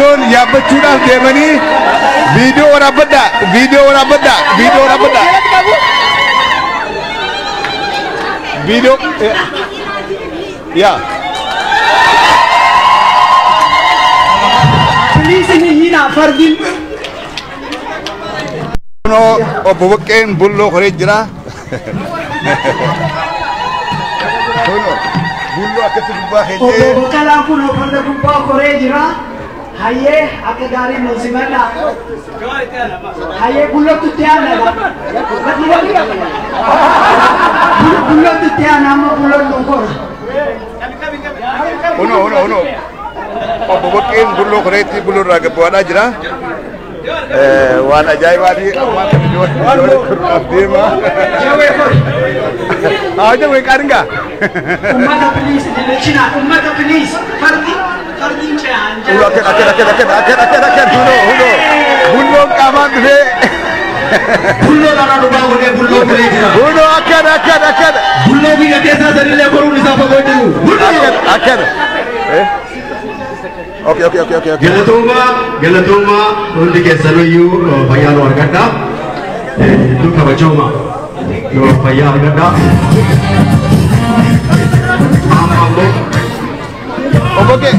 Bulloon yaabbachuudhaaf deemanii viidiyoo waraabbadhaa, viidiyoo waraabbadhaa, viidiyoo waraabbadhaa. Viidiyoo yaa. Please hin hiinaa fardin. Kunoo obbo Boqqeen Bulloo koree jira. Kunoo Bulloo akkatti gubbaa Obbo keenyee. Baqqalaan kun farda gubbaa koree jira. Hayyee akka gaarii nu simadha. Hayyee bullootti itti aanna. Bullootti itti aanna amma bulloon nu kora. Kunoo kunoo kunoo obbo Boqqeen Bulloo koreetti Bulloo irraa gabbu'aadhaa jira. Waan ajaa'ibaati ammaan kana ijoollee koruudhaaf deema. Jawee kori. Haa jawee qaadingaa. Ummata please dilechina. Ummata please. Fardi fardiin ce'aan Bulloo jala. akkana akkana akkana akkana akkana akkana kunoo kunoo Bulloon qaamaan dhufee. Bulloo dharraa dhugaa godhee bulloo koree jira. Kunoo akkana akkana akkana. Bulloo biyya keessaa sanillee koruun isaa fagoo jiru. Bulloo! Akkana akkana. Okay okay okay okay okay. Galatoomaa galatoomaa hundi keessanuyyuu fayyaa nu argadhaa. Hedduu kabajoomaa nu fayyaa argadhaa. Amma ammoo Obbo Boqqee.